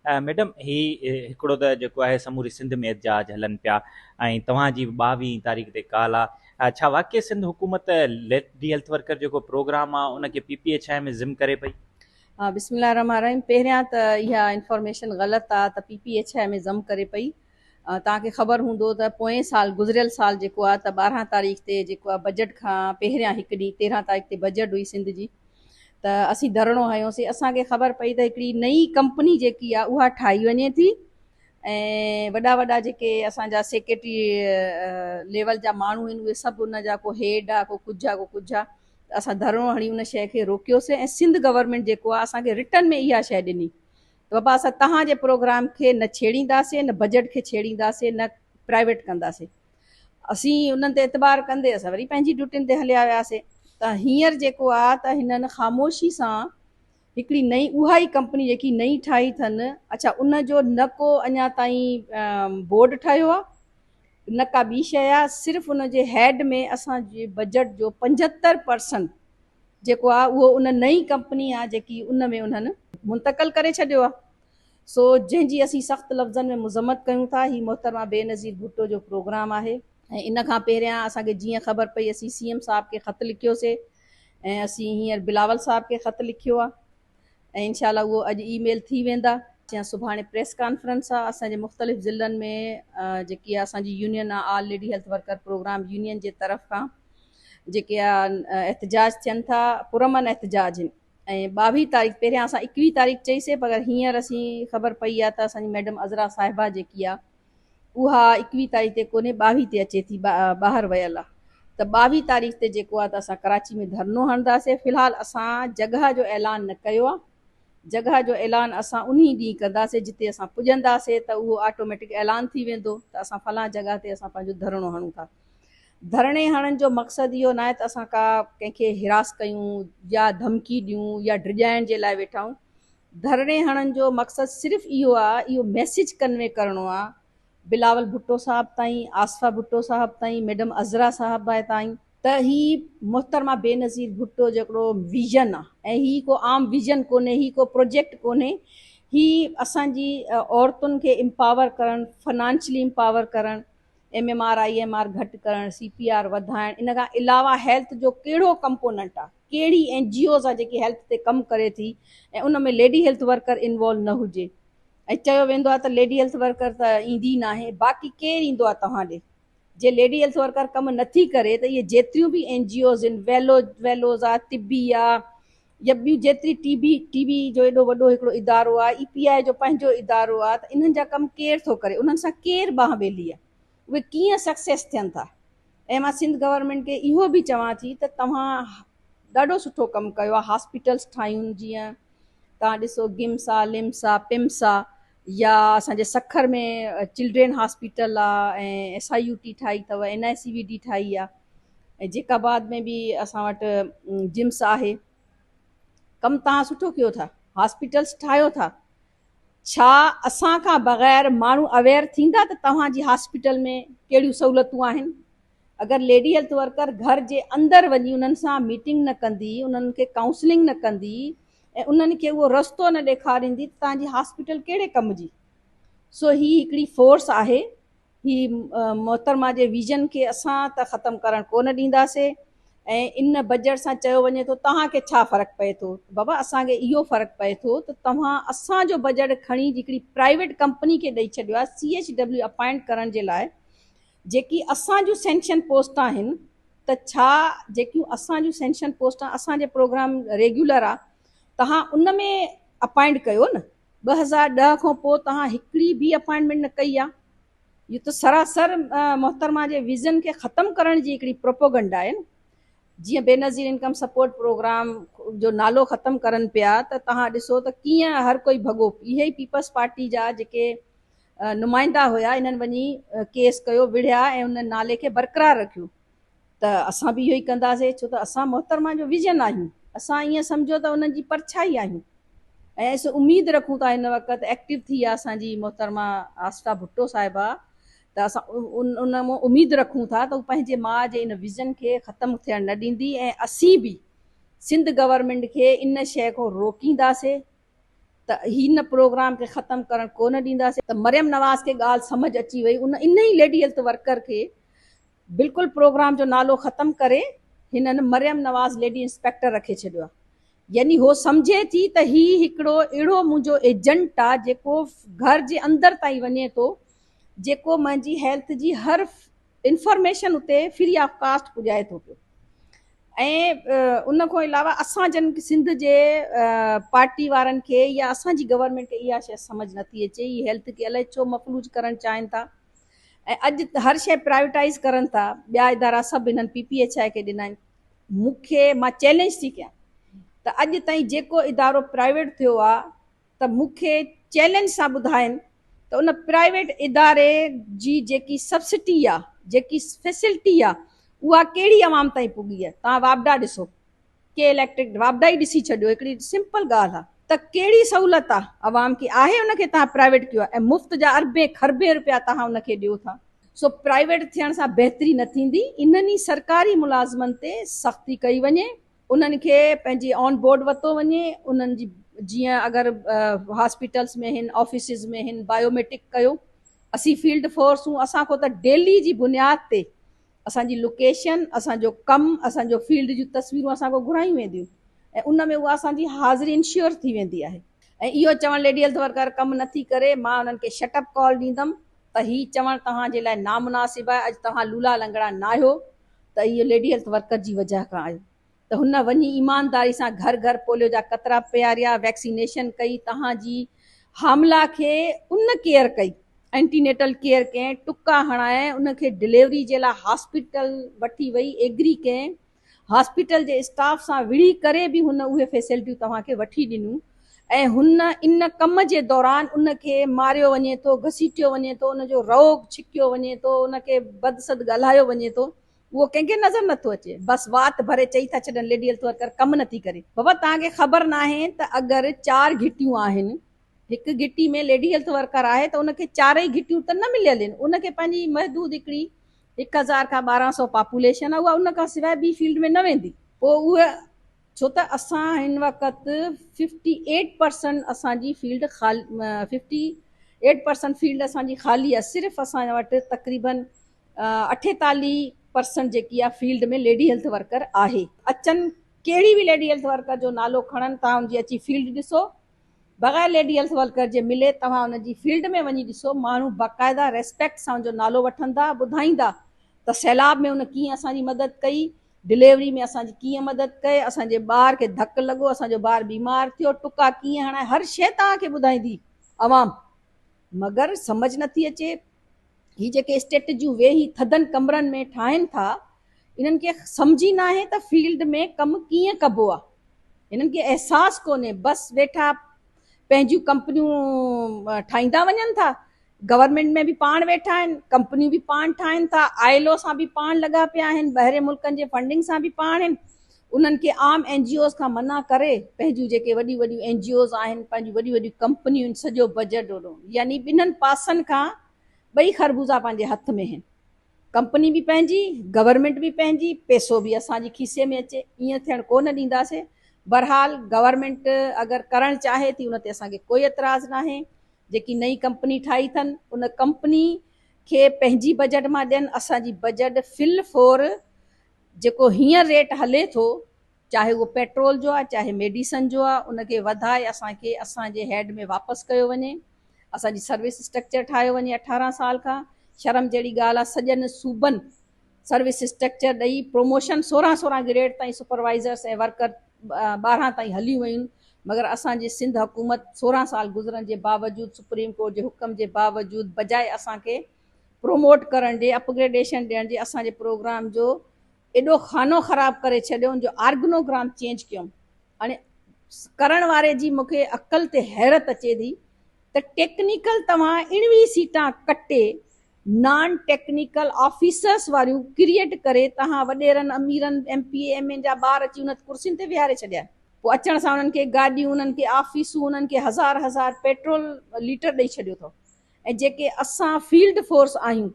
Madam هي هڪڙو ته جيڪو آهي سموري سنڌ ۾ احتجاج هلن پيا ۽ توهان جي به 22 تاريخ تي ڪال آ، ڇا واقعي سنڌ حڪومت ليڊي هيلٿ ورڪر جيڪو پروگرام آ ان کي پي پي ايڇ I ۾ ضم ڪري پئي؟ بسم الله الرحمٰن الرحيم پهريان ته اها انفارميشن غلط آ ته پي پي ايڇ I ۾ ضم ڪري پئي. توهان کي خبر هوندو ته پوئين سال گذريل سال جيڪو آ ته 12 تاريخ تي جيڪو آ بجيٽ کان پهريان هڪ ڏينهن 13 تاريخ تي بجيٽ هئي سنڌ جي ته اسين ڌرڻو هنيوسين. اسان کي خبر پئي ته هڪڙي نئين ڪمپني جيڪي آ اها ٺاهي وڃي ٿي ۽ وڏا وڏا جيڪي اسان جا سيڪريٽري ليول جا ماڻهو آهن اهي سڀ ان جا ڪو هيڊ آ ڪو ڪجهه آ ڪو ڪجهه آ ته اسان ڌرڻو هڻي ان شيء کي روڪيوسين ۽ سنڌ گورنمينٽ جيڪو آهي اسان کي رٽن ۾ اها شيء ڏني ته بابا اسان توهان جي پروگرام کي نه ڇيڙينداسين نه بجيٽ کي ڇيڙينداسين نه پرائيويٽ ڪنداسين. اسين انهن تي اعتبار ڪندي اسان وري پنهنجي ڊيوٽين تي هليا وياسين ته هينئر جيڪو آهي ته هنن خاموشي سان هڪڙي نئين اها ئي ڪمپني جيڪي نئين ٺاهي اٿن، اڇا ان جو نه ڪو اڃا تائين بورڊ ٺهيو آهي نه ڪا ٻي شيء آ، صرف ان جي هيڊ ۾ اسان جي بجيٽ جو 75 پرسنٽ جيڪو آ اهو ان نئين ڪمپني آ جيڪي ان ۾ انهن منتقل ڪري ڇڏيو آ. سو جنهن جي اسين سخت لفظن ۾ مذمت ڪيون ٿا. هي محترمه بينظير ڀٽو جو پروگرام آهي ۽ ان کان پهريان اسان کي جيئن خبر پئي اسين سي ايم صاحب کي خط لکيوسي ۽ اسين هينئر بلاول صاحب کي خط لکيو آ. ۽ انشاء الله اهو اڄ اي ميل ٿي ويندا. يا سڀاڻي پريس ڪانفرنس آ اسان جي مختلف ضلعن ۾ جيڪي اسان جي يونين آ all lady health worker programme union جي طرف کان جيڪي آ احتجاج ٿين ٿا پرامن احتجاج آهن ۽ 22 تاريخ پهريان اسان 21 تاريخ چئي سي پر هينئر اسين خبر پئي آ ته اسان جي ميڊم عذرا صاحبه جيڪي آ اها 21 تاريخ تي ڪونهي 22 تي اچي ٿي ٻاهر ويل آ ته 22 تاريخ تي جيڪو آ ته اسان ڪراچي ۾ ڌرڻو هڻنداسي في الحال اسان جڳهه جو اعلان نه ڪيو آ جڳهه جو اعلان اسان انهي ڏينهن ڪنداسي جتي اسان پڄنداسي ته اهو آٽوميٽڪ اعلان ٿي ويندو ته اسان فلان جڳهه تي اسان پنهنجو ڌرڻو هڻون ٿا. ڌرڻي هڻڻ جو مقصد اهو ناهي ته اسان ڪا ڪنهن کي هراس ڪيون يا ڌمڪي ڏيون يا ڊڄائڻ جي لاء ويٺا آهيون. ڌرڻي هڻڻ جو مقصد صرف اهو آهي اهو ميسيج ڪنوي ڪرڻو آهي بلاول ڀٽو صاحب تائين، آصفه ڀٽو صاحب تائين، ميڊم عذرا صاحبه تائين، ته هي محترمه بينظير ڀٽو جو هڪڙو ويزن آ ۽ هي ڪو عام ويزن ڪونهي، هي ڪو پروجيڪٽ ڪونهي، هي اسان جي عورتن کي امپاور ڪرڻ، فنانشلي امپاور ڪرڻ، M M R I M R گهٽ ڪرڻ، سي پي آر وڌائڻ، ان کان علاوه هيلٿ جو ڪهڙو ڪمپوننٽ آ، ڪهڙي اين جي اوز آ جيڪي هيلٿ تي ڪم ڪري ٿي ۽ ان ۾ ليڊي هيلٿ ورڪر انوالو نه هجي ۽ چيو ويندو آ ته ليڊي هيلٿ ورڪر ته ايندي ئي ناهي، باقي ڪير ايندو آ توهان ڏي؟ جي ليڊي هيلٿ ورڪر ڪم نٿي ڪري ته اهي جيتريون به اين جي اوز آهن، ويلو ويلوز آ، طبي آ يا ٻيون جيتري ٽي بي ٽي بي جو ايڏو وڏو هڪڙو ادارو آ، اي پي آء جو پنهنجو ادارو آ ته انهن جا ڪم ڪير ٿو ڪري، انهن سان ڪير ٻانهن ٻيلي آ، اهي ڪيئن سڪسيس ٿين ٿا؟ ۽ مان سنڌ گورنمينٽ کي اهو به چوان ٿي ته توهان ڏاڍو سٺو ڪم ڪيو آ، هاسپيٽلس ٺاهيون جيئن توهان ڏسو گمس آ، لمس آ، پمس آ يا اسان جي سکر ۾ چلڊرين هاسپيٽل آ ۽ ايس I U ٽي ٺاهي اٿو، اين آء سي وي ڊي ٺاهي آ ۽ جيڪب آباد ۾ به اسان وٽ جمس آهي. ڪم توهان سٺو ڪيو ٿا، هاسپيٽلس ٺاهيو ٿا، ڇا اسان کان بغير ماڻهو اويئر ٿيندا ته توهان جي هاسپيٽل ۾ ڪهڙيون سهولتون آهن؟ اگر ليڊي هيلٿ ورڪر گهر جي اندر وڃي انهن سان ميٽنگ نه ڪندي، انهن کي ڪائونسلنگ نه ڪندي ۽ انهن کي اهو رستو نه ڏيکاريندي ته توهان جي هاسپيٽل ڪهڙي ڪم جي؟ سو هي هڪڙي فورس آهي، هي محترمه جي ويزن کي اسان ته ختم ڪرڻ ڪو نه ڏينداسي ۽ ان بجيٽ سان چيو وڃي ٿو توهان کي ڇا فرق پئي ٿو؟ بابا اسان کي اهو فرق پئي ٿو ته توهان اسان جو بجيٽ کڻي هڪڙي پرائيويٽ ڪمپني کي ڏئي ڇڏيو آهي سي ايڇ ڊبليو اپائنٽ ڪرڻ جي لاء جيڪي اسان جون سينڪشن پوسٽ آهن ته ڇا جيڪيون اسان جون سينڪشن پوسٽ آهن اسان جي پروگرام ريگيولر آ توهان ان ۾ اپائنٽ ڪيو نه 2010 کان پوء توهان هڪڙي به اپائنٽمينٽ نه ڪئي آ اهو ته سراسر محترمه جي ويزن کي ختم ڪرڻ جي هڪڙي پروپوگنڊا آهي نه جيئن بينظير انڪم سپورٽ پروگرام جو نالو ختم ڪرن پيا ته توهان ڏسو ته ڪيئن هر ڪوئي ڀڳو اهي ئي پيپلز پارٽي جا جيڪي نمائندا هيا انهن وڃي ڪيس ڪيو وڙهيا ۽ ان نالي کي برقرار رکيو ته اسان به اهو ئي ڪنداسين ڇو ته اسان محترمه جو ويزن آهيون اسان ائين سمجهو ته انهن جي پرڇائي آهيون ۽ اسين اميد رکون ٿا هن وقت ايڪٽو ٿي آهي اسان جي محترمه آصفه ڀٽو صاحبه ته اسان ان مان اميد رکون ٿا ته هو پنهنجي ماء جي ان ويزن کي ختم ٿيڻ نه ڏيندي ۽ اسين به سنڌ گورنمينٽ کي ان شيء کان روڪينداسين. ته هن پروگرام کي ختم ڪرڻ ڪو نه ڏينداسين ته مريم نواز کي ڳالهه سمجهه اچي وئي ان انهي ليڊي هيلٿ ورڪر کي بلڪل پروگرام جو نالو ختم ڪري هنن مريم نواز ليڊي انسپيڪٽر رکي ڇڏيو آهي يعني هو سمجهي ٿي ته هي هڪڙو اهڙو منهنجو ايجنٽ آهي جيڪو گهر جي اندر تائين وڃي ٿو جيڪو منهنجي هيلٿ جي هر انفارميشن اتي فري آف ڪاسٽ پڄائي ٿو پيو ۽ ان کان علاوه اسان جن سنڌ جي پارٽي وارن کي يا اسان جي گورنمينٽ کي اها شيء سمجھ نٿي اچي هي هيلٿ کي الائي ڇو مفلوج ڪرڻ چاهين ٿا ۽ اڄ هر شيء پرائيوٽائز ڪرن ٿا ٻيا ادارا سڀ هنن پي پي ايڇ I کي ڏنا آهن مون کي مان چئلينج ٿي ڪيان ته اڄ تائين جيڪو ادارو پرائيويٽ ٿيو آهي ته مون کي چئلينج سان ٻڌائين ته ان پرائيويٽ اداري جي جيڪي سبسڊي آ، جيڪي فيسلٽي آ، اها ڪهڙي عوام تائين پڳي آ؟ توهان واپڊا ڏسو، ڪي اليڪٽرڪ واپڊا ئي ڏسي ڇڏيو، هڪڙي سمپل ڳالهه آ ته ڪهڙي سهولت آ عوام کي آهي ان کي توهان پرائيويٽ ڪيو آ ۽ مفت جا اربين کربين روپيا توهان ان کي ڏيو ٿا. سو پرائيويٽ ٿيڻ سان بهتري نه ٿيندي، انهن ئي سرڪاري ملازمن تي سختي ڪئي وڃي. انهن کي پنهنجي آن بورڊ ورتو وڃي انهن جي جيئن اگر هاسپيٽلس ۾ هن آفيسز ۾ هن بايوميٽرڪ ڪيو اسين فيلڊ فورس هون اسان کان ته ڊيلي جي بنياد تي اسان جي لوڪيشن اسان جو ڪم اسان جو فيلڊ جون تصويرون اسان کان گهرايون وينديون ۽ ان ۾ اها اسان جي حاضري انشور ٿي ويندي آهي ۽ اهو چوڻ ليڊي هيلٿ ورڪر ڪم نٿي ڪري مان انهن کي شٽ اپ ڪال ڏيندم ته هي چوڻ توهان جي لاء نامناسب آهي اڄ توهان لولا لنگڙا ناهيو ته اهو ليڊي هيلٿ ورڪر جي وجهه کان آيو ته هن وڃي ايمانداري سان گهر گهر پوليو جا قطرا پياريا، ويڪسينيشن ڪئي، توهان جي حاملا کي ان ڪيئر ڪئي، اينٽي نيٽل ڪيئر ڪئين، ٽڪا هڻائي ان کي ڊليوري جي لاء هاسپيٽل وٺي وئي، ايگري ڪئين، هاسپيٽل جي اسٽاف سان وڙهي ڪري به هن اهي فيسلٽيون توهان کي وٺي ڏنيون ۽ هن ان ڪم جي دوران ان کي ماريو وڃي ٿو، گهسيٽيو وڃي ٿو، ان جو رئو ڇڪيو وڃي ٿو، ان کي بد سد ڳالهايو وڃي ٿو، اهو ڪنهن کي نظر نٿو اچي. بس وات ڀري چئي ٿا ڇڏن ليڊي هيلٿ ورڪر ڪم نٿي ڪري. بابا توهان کي خبر ناهي ته اگر چار گهٽيون آهن، هڪ گهٽي ۾ ليڊي هيلٿ ورڪر آهي ته ان کي چارئي گهٽيون ته نه مليل آهن، ان کي پنهنجي محدود هڪڙي 1000 کان 1200 پاپوليشن آهي اها ان کان سواء ٻي فيلڊ ۾ نه ويندي. پوء اهي ڇو ته اسان هن وقت ففٽي ايٽ پرسنٽ اسان جي فيلڊ خالي ففٽي ايٽ پرسنٽ فيلڊ اسان جي خالي آهي صرف اسان وٽ تقريبن 48 پرسنٽ جيڪي آهي فيلڊ ۾ ليڊي هيلٿ ورڪر آهي. اچن ڪهڙي به ليڊي هيلٿ ورڪر جو نالو کڻن توهان ان جي اچي فيلڊ ڏسو بغير ليڊي هيلٿ ورڪر جي ملي توهان ان جي فيلڊ ۾ وڃي ڏسو ماڻهو باقاعده ريسپيڪٽ سان ان جو نالو وٺندا ٻڌائيندا ته سيلاب ۾ ان ڪيئن اسان جي مدد ڪئي ڊليوري ۾ اسان جي ڪيئن مدد ڪئي اسان جي ٻار کي ڌڪ لڳو اسان جو ٻار بيمار ٿيو ٽڪا ڪيئن هڻائي هر شيء توهان کي ٻڌائيندي عوام مگر سمجھ نٿي اچي هي جيڪي اسٽريٽجيون ويهي ٿڌن ڪمرن ۾ ٺاهين ٿا انهن کي سمجھ ئي ناهي ته فيلڊ ۾ ڪم ڪيئن ڪبو آ هنن کي احساس ڪونهي بس ويٺا پنهنجيون ڪمپنيون ٺاهيندا وڃن ٿا گورنمينٽ ۾ به پاڻ ويٺا آهن ڪمپنيون به پاڻ ٺاهين ٿا I L O سان به پاڻ لڳا پيا آهن ٻاهرين ملڪن جي فنڊنگ سان به پاڻ آهن انهن کي عام اين جي اوز کان منع ڪري پنهنجون جيڪي وڏيون وڏيون اين جي اوز آهن پنهنجون وڏيون وڏيون ڪمپنيون آهن سڄو بجيٽ اوڏو يعني ٻنهن پاسن کان ٻئي خربوزا پنهنجي هٿ ۾ آهن ڪمپني به پنهنجي گورنمينٽ به پنهنجي پيسو به اسان جي کيسي ۾ اچي ائين ٿيڻ ڪو نه ڏينداسي بهرحال گورنمينٽ اگر ڪرڻ چاهي ٿي ان تي اسان کي ڪوئي اعتراض ناهي جيڪي نئين ڪمپني ٺاهي اٿن ان ڪمپني کي پنهنجي بجيٽ مان ڏين اسان جي بجيٽ فل فور جيڪو هينئر ريٽ هلي ٿو چاهي اهو پيٽرول جو آهي چاهي ميڊيسن جو آهي ان کي وڌائي اسان کي اسان جي هيڊ ۾ واپس ڪيو وڃي اسان جي سروس اسٽرڪچر ٺاهيو وڃي 18 سال کان شرم جهڙي ڳالهه آهي سڄن صوبن سروس اسٽرڪچر ڏئي پروموشن 16 16 گريڊ تائين سپروائزرس ۽ ورڪر 12 تائين هليون ويون مگر اسان جي سنڌ حڪومت 16 سال گذرڻ جي باوجود سپريم ڪورٽ جي حڪم جي باوجود بجاء اسان کي پروموٽ ڪرڻ جي اپگريڊيشن ڏيڻ جي اسان جي پروگرام جو ايڏو خانو خراب ڪري ڇڏيو ان جو آرگنوگرام چينج ڪيم هاڻي ڪرڻ واري جي مونکي عقل تي حيرت اچي ٿي ته ٽيڪنيڪل توهان 19 سيٽان ڪٽي نان ٽيڪنيڪل آفيسرس واريون ڪريئيٽ ڪري توهان وڏيرن اميرن ايم پي اي ايم اين جا ٻار اچي انهن ڪرسين تي ويهاري ڇڏيا پوء اچڻ سان انهن کي گاڏيون انهن کي آفيسون انهن کي هزار هزار پيٽرول ليٽر ڏئي ڇڏيو اٿو ۽ جيڪي اسان فيلڊ فورس آهيون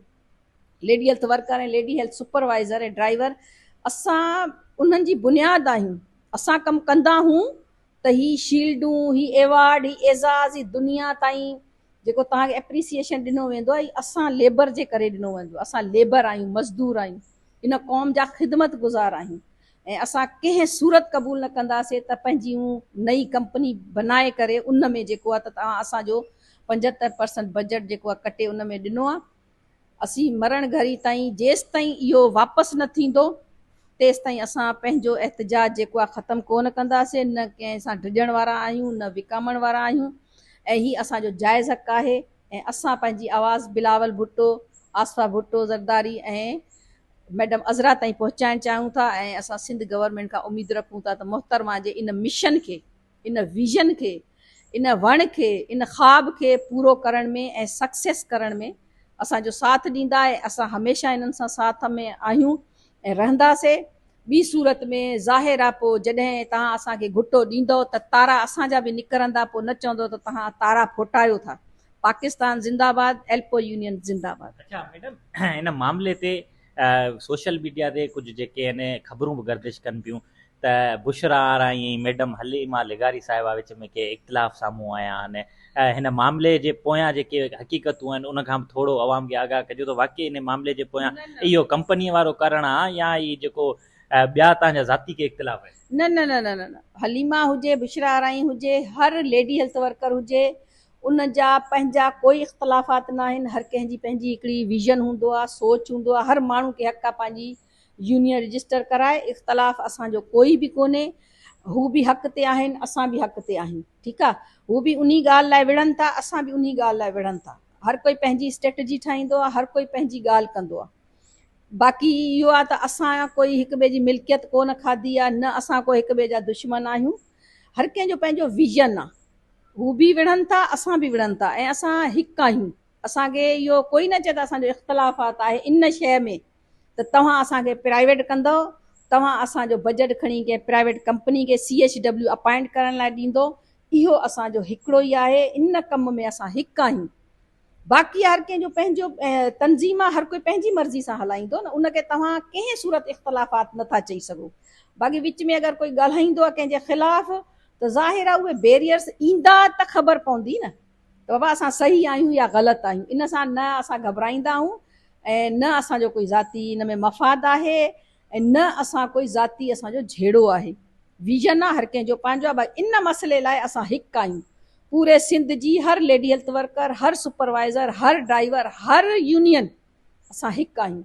lady health worker ۽ lady health supervisor ۽ driver اسان انهن جي بنياد آهيون اسان ڪم ڪندا هون ته ته هي شيلڊون، هي ايوارڊ، هي اعزاز، هي دنيا تائين جيڪو توهان کي اپريسيئيشن ڏنو ويندو آهي، هي اسان ليبر جي ڪري ڏنو ويندو آهي. اسان ليبر آهيون، مزدور آهيون، ان قوم جا خدمت گذار آهيون ۽ اسان ڪنهن صورت قبول نه ڪنداسين ته پنهنجيون نئين ڪمپني بنائي ڪري ان ۾ جيڪو آهي ته توهان اسان جو 75 پرسنٽ بجيٽ جيڪو آهي ڪٽي ان ۾ ڏنو آهي. اسين مرڻ گهڙي تائين جيستائين اهو واپس نه ٿيندو تيستائين اسان پنهنجو احتجاج جيڪو آهي ختم ڪونه ڪنداسين، نه ڪنهن سان ڊڄڻ وارا آهيون نه وڪامڻ وارا آهيون ۽ هي اسان جو جائز حق آهي ۽ اسان پنهنجي آواز بلاول ڀٽو، آصفه ڀٽو زرداري ۽ ميڊم عذرا تائين پهچائڻ چاهيون ٿا ۽ اسان سنڌ گورنمينٽ کان اميد رکون ٿا ته محترمه جي ان مشن کي ان ويزن کي، ان وڻ کي، ان خواب کي پورو ڪرڻ ۾ ۽ سڪسيس ڪرڻ ۾ اسان جو ساٿ ڏيندا ۽ اسان هميشه انهن سان ساٿ ۾ آهيون ۽ رهنداسي. ٻي صورت ۾ ظاهر آ پوء جڏهن توهان اسان کي گهٽو ڏيندؤ ته تارا اسان جا به نڪرندا پوء نه چوندؤ ته توهان تارا ڦوٽايو ٿا. پاڪستان زنده باد، ايلپو يونين زنده باد. اڇا ميڊم ان معاملي تي سوشل ميڊيا تي ڪجهه جيڪي آهن خبرون به گردش ڪن پيون ته بشريٰ آرائين ۽ ميڊم حليمه لغاري صاحبه وچ ۾ ڪي اختلاف سامهون آيا آهن ۽ هن معاملي جي پويان جيڪي حقيقتون آهن ان کان به ٿورو عوام کي آگاهه ڪجو ته واقعي ان معاملي جي پويان اهو ڪمپني وارو ڪارڻ آهي يا هي جيڪو ٻيا توهان جا ذاتي ڪي اختلاف آهن. نه نه نه نه نه حليمه هجي بشريٰ آرائين هجي هر ليڊي هيلٿ ورڪر هجي ان جا پنهنجا ڪوئي اختلافات ناهن هر ڪنهن جي پنهنجي هڪڙي ويزن هوندو آهي سوچ هوندو آهي هر ماڻهو کي حق آهي پنهنجي يونين رجسٽر ڪرائي اختلاف اسان جو ڪوئي به ڪونهي هو به حق تي آهن اسان به حق تي آهيون ٺيڪ آ هو به انهي ڳالهه لاء وڙهن ٿا اسان به انهي ڳالهه لاء وڙهن ٿا هر ڪوئي پنهنجي اسٽريٽجي ٺاهيندو آ هر ڪوئي پنهنجي ڳالهه ڪندو آ باقي اهو آ ته اسان ڪوئي هڪ ٻئي جي ملڪيت ڪونه کاڌي آ نه اسان ڪو هڪ ٻئي جا دشمن آهيون هر ڪنهن جو پنهنجو ويزن آ هو به وڙهن ٿا اسان به وڙهن ٿا ۽ اسان هڪ آهيون اسان کي اهو ڪوئي نه چئي ته اسان جو اختلافات آهي ان شيء ۾ ته توهان اسان کي پرائيويٽ ڪندؤ، توهان اسان جو بجيٽ کڻي ڪنهن پرائيويٽ ڪمپني کي سي ايڇ ڊبليو اپائنٽ ڪرڻ لاء ڏيندو، اهو اسان جو هڪڙو ئي آهي، ان ڪم ۾ اسان هڪ آهيون. باقي هر ڪنهن جو پنهنجو تنظيم آهي، هر ڪوئي پنهنجي مرضي سان هلائيندو نه، ان کي توهان ڪنهن صورت اختلافات نه ٿا چئي سگهو. باقي وچ ۾ اگر ڪوئي ڳالهائيندو آهي ڪنهن جي خلاف ته ظاهر آهي اهي بيريئرس ايندا ته خبر پوندي نه. ته بابا اسان صحيح آهيون يا غلط آهيون ان سان نه اسان گهٻرائيندا آهيون ۽ نه اسان جو ڪوئي ذاتي ان ۾ مفاد آهي ۽ نه اسان ڪوئي ذاتي اسان جو جهيڙو آهي ويزن آهي هر ڪنهن جو پنهنجو آهي بس ان مسئلي لاء اسان هڪ آهيون پوري سنڌ جي هر ليڊي هيلٿ ورڪر هر سپروائزر هر ڊرائيور هر يونين اسان هڪ آهيون.